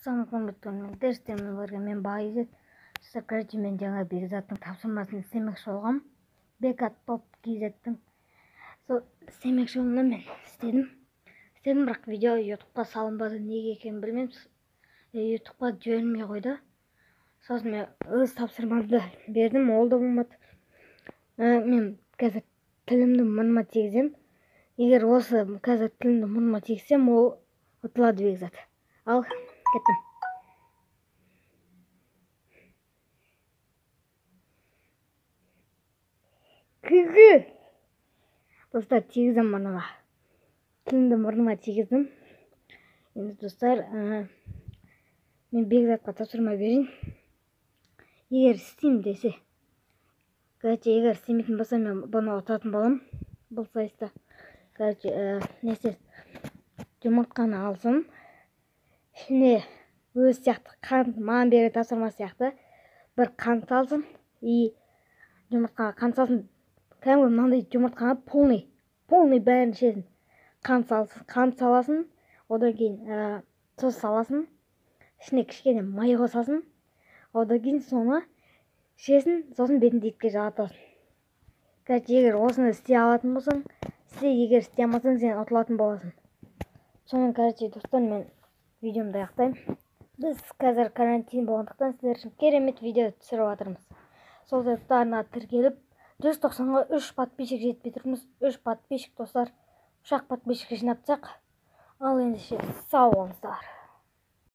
Құрметті дәрістермен бірге мен Бағизат. Достар, короче, мен жаңа Бекзаттың тапсырмасын істемекші болғам. Бекат топ KZ-тің. Сол істемекші болғанда мен істедім. Істедім, бірақ видео ютубқа салынбады. Неге екенін білмеймін. Ютубқа жібермей қойды. Сосын мен өз тапсырмамды бердім, ол да болмады. Мен қазір тілімді мұрныма тигіземін. Егер осы қазір тілімді мұрныма тигізсем, ол ұтылады Бекзат. Ал, кеттім. Күгі! Достар, тигіздім мұрныма. Тілімді мұрныма тигіздім. Енді достар, мен Бекзатқа тапсырма берейін. Егер істеймін десе. Короче, егер істемейтін болса, мен бұны ұтатын боламын. Бұл сайыста. Короче, не істесін? Жұмыртқаны алсын. Ішіне өз сияқты қант, маған берген тапсырма сияқты бір қант салсын. И жұмыртқаға қант салсын. Кәдімгі мынандай жұмыртқаға полный бәрін ішесің. Қант салсын, қант саласың, одан кейін тұз саласың, ішіне кішкене май қосасың, одан кейін соны ішесің, сосын бетіңді етке жалатасың. Короче, егер осыны істей алатын болсаң, істе, егер істей алмасаң, сен ұтылатын боласың. Сонымен, короче, достар, мен видеомды аяқтаймын. Біз қазір карантин болғандықтан сіздер үшін керемет видео түсіріп жатырмыз. Сол себепті арнаға тіркеліп, 190-ға 3 подписчик жетпей тұрмыз. 3 подписчик, достар. 3 подписчик жинап тастайық. Ал ендеше сау болыңыздар.